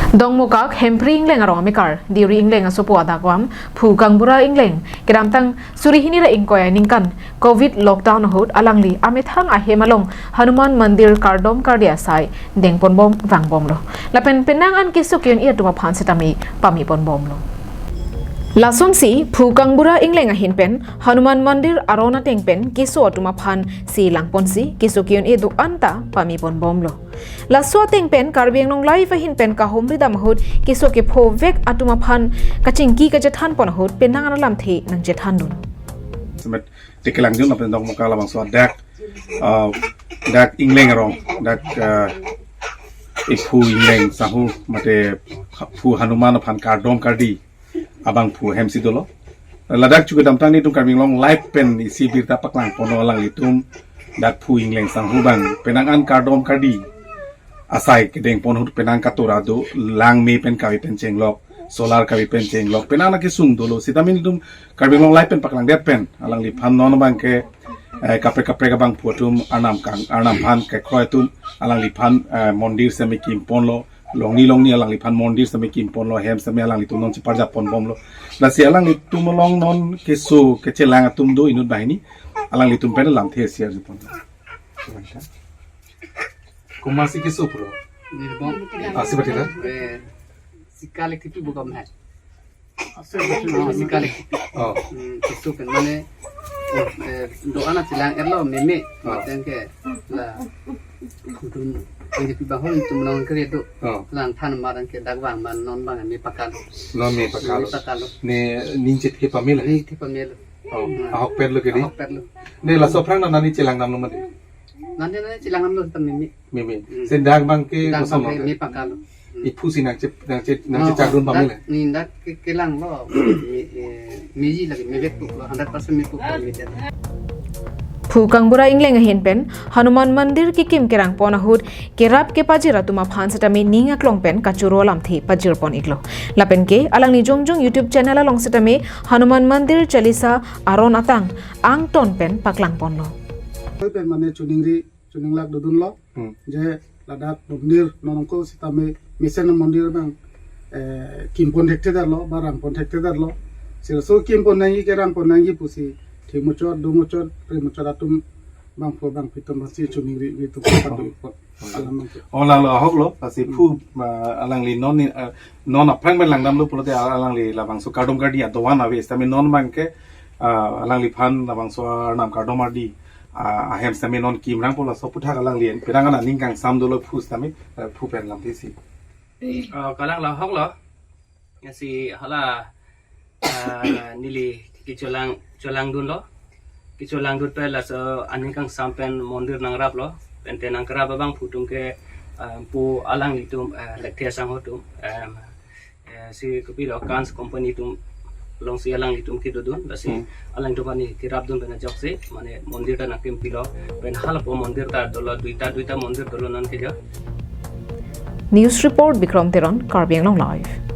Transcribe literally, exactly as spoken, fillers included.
Dongmukak Hempri Ingleng arong amekar, Deuri Ingleng asopo adakvam, Phu Kangbura Ingleng, kedamtang suri hini ra ingkoi aningkan, Covid lockdown ahut alangli amethang ahem along Hanuman Mandir kardom kardi asai dengponbom vangbomlo. Lapen penang an keso ke-un-e atum aphan setame pameponbomlo. Lasonsi Phu Kangbura Ingleng ahin pen Hanuman Mandir aron ateng pen keso atum aphan si langponsi keso ke-un-e do-an ta pameponbomlo. Laso ateng pen Karbi Anglong Live ahin pen kahumri dam ahut keso kephovek atum aphan kachingki kachethanpon ahut penang an alamthe nangchethandun. Semet tekelang jun apen Dongmukak labangso adak, ah, dak Ingleng arong, dak, ah, iphu Ingleng sanghu mate Phu Hanuman aphan kardom kardi abangphu ahem si dolo. Ladak chu kedamtang nelitum Karbi Anglong Live pen isi birta paklangponlo alanglitum dak Phu Ingleng sanghu abang penang an kardom kardi asai kedengpon ahut penang katura do, langme pen kave pen chenglok, solar kave pen chenglok, penang na kesung dolo. Setame nelitum Karbi Anglong Live pen paklangdet pen alangliphan non abangke, eh, kaprek kaprek abangphu atum arnam kang, arnam aphan kekroi atum alangliphan, eh, mondir seme kimponlo, longni longni alangliphan mondir seme kimponlo, hem seme alanglitum non cheparjapponbomlo. Lasi alanglitum along non keso kechelang atum do inut banghini, alanglitum pen lamthe share jupon. Komatsi keso pulo? Nirbong. Asi batila? Eh, sikalik tipi buka mahal. Oh, sikalik tipi. Oh. Hmm, keso pen mane, eh, do-an chelang erlo meme. Oh. Mateng ke la dun, ini pi bahon tum nang kere do. Oh. Lang than marang ke dagwang man non bang me pakal. Non me pakal. Me pakal. Ne ning chet ke pamela? Ning chet pamela. Oh, hmm. Ahok perlo ke di? Ahok perlo. Ne laso aphrang na nani chelang damlo mati? Nani nani chelang damlo tam meme. Meme. Hmm. Sen dak abangke dak koson abangke lo? Me pakal. Hmm. Iphu si nangche, nangche, nangche oh, chakdun dak pamela? Ni dak ke, kelanglo. Me, eh, meji lagi, mevek pulo, hundred percent me pulo, me dak. Phu Kangbura Ingleng ahin pen Hanuman Mandir kekim kerangpon ahut kerap kepajir atum aphan setame ning aklong pen kachoro alamthe pajirpon iklo. Lapen ke alangli jongjong YouTube channel along setame Hanuman Mandir Chalisa aron atang angton pen paklangponlo. Koi pen mane choningri choninglak dodunlo. Hmm. Je ladak mondir non ko setame mesen mondir abang, eh, kimpon thekthedetlo, ba rangpon thekthedetlo. Sirso kimpon nangji kerangpon nangji pusi, thimochot, domochot, premochot atum bangpho bangphi atum si choningri ri atum kadu ipot. Alam bangpho. Oh, lalo ahok lo, lasi hmm. Phu, ah, alangli non ni, ah, non aphrang pen langdamlo pulote alangli labangso kardom kardi adovan ave, setame non abangke, ah, alangliphan labangso arnam kardom kardi, ah, ahem setame non kimrangpo laso aputhak alangli penang an aning kangsam dolo phu setame, eh, phu pen lamthe si. Oh, kalang lo ahok lo. Lasi hala, ah, neli kecholang, cholangdunlo. Kecholangdun pen laso aning kangsam pen mondir nangraplo. Pen te nangkerap abangphu atum ke, ah, pu alanglitum, ah, Lekthe asangho atum, em, eh, si kopilo Kans company atum alongsi alanglitum kedodun, lasi hmm. Alanglitum aphan kerapdun pen ajoksi, mane mondir ta nangkimpilo, pen halapu mondir ta dolo, duita, duita mondir dolo non ke jo. News report, Bikram Teron, Karbi Anglong Live.